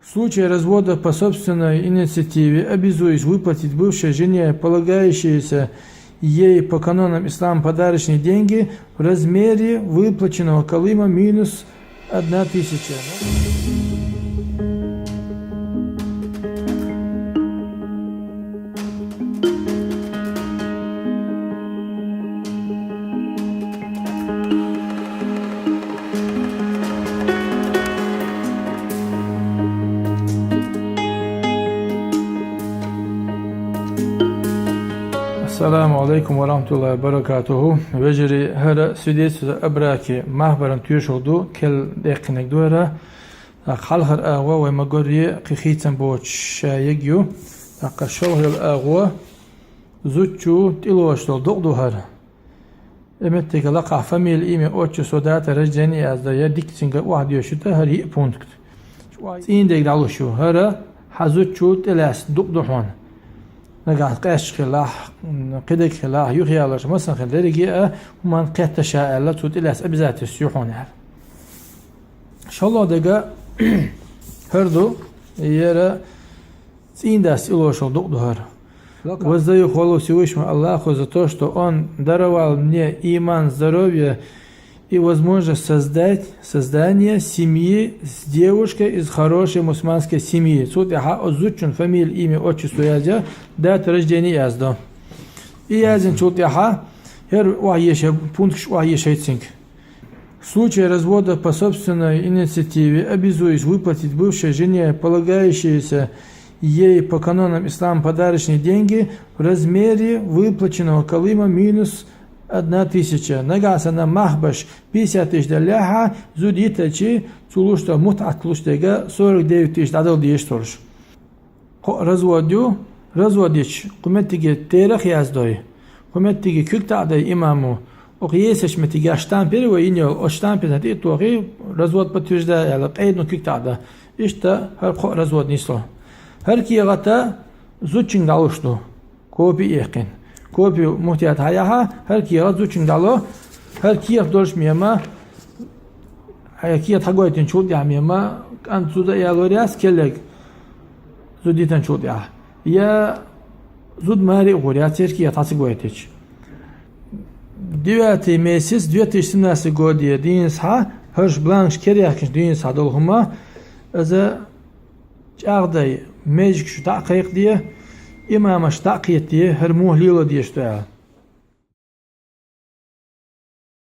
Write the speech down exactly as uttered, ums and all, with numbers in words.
В случае развода по собственной инициативе обязуюсь выплатить бывшей жене полагающиеся ей по канонам ислама подарочные деньги в размере выплаченного колыма минус одна тысяча. Ассаламу алейкум ва рахматуллахи ва баракатуху. Вежарий, хӀара свидетельство о браке мах баран тоьшалла ду, кхел деккхинаг ду хӀара. ТӀаккха хьалхара агӀо вай ма гарра кхы хийцам боцуш ша йиг ю. ТӀаккха шолгӀа йола агӀо зудчо тӀелоцуш долу дукъ ду хӀара. И меттиг лакхахь фамилия, имя, отчество, дата рождения яздо, я дика цуьнга охьадоьшуьйту хӀара йиъ пункт. ЦӀийндерг дӀалуш ю. ХӀара хьан зудчо тӀелаьцна дукъ ду хьуна. Нагахь къаьсташ хилахь, кхидерг хилахь, юхаяларш, масала хила дерриге а хӀуманна кхетта ша аьлла, цо тӀелаьцна обязательство ю хьуна аьлла. ШолгӀа дерг хӀара ду, яра цӀийндас тӀелоцуш долу дукъ ду хӀара. Воздаю хвалу Всевышнему Аллаху за то, что Он даровал мне иман, здоровье и возможность создать, создание семьи с девушкой из хорошей мусульманской семьи. Цул тӀаьхьа оцу зудчун фамилия, имя, отчество язъян, дата рождения яздо. И яздинчул тӀаьхьа хӀара охьаеша, пункташ охьаеша цуьнга. В случае развода по собственной инициативе обязуюсь выплатить бывшей жене полагающиеся ей по канонам ислама подарочные деньги в размере выплаченного колыма минус одна тысяча. Нагахь санна мах беш пятьдесят тысяч даллехьа, зуда йитачи, цо луш долу мутӀахь луш дерг сорок девять тысяч дӀадала дезаш долуш. Кхо развод ю, развод йича, кху меттиге терах яздой, кху меттиге куьг таӀадай имамо, окху есачу меттиге штамп яри вай йина йолу, оцу штампе тӀе а тохий, развод подтверждаю аьлла, къайдано куьг таӀадан. Иштта хӀара кхо развод нисло. ХӀара кехат зудчуьнга дӀалуш ду, копи а яьккхина. Копи муфтият хьаяхьа, хӀара кехат зудчуьнга дӀало, хӀара кехат долуш мема, хьан кехат хьагойтинчул тӀаьхьа мема, кӀант зуда а ялор яц, келлерг зуда йитинчул тӀаьхьа. Я зуда маре а гӀур яц, церкий я тхьа ца гойтича. Девятый месяц, две тысячи семнадцатый год е дийна схьа, хӀорш бланкаш кера яхкинчу дийна схьа долу хӀума, иза чӀагӀдай, межигаш дӀа а кхайкхаде, имамаш дӀа а кхетаде, хӀара муха лело дезаш ду аьлла.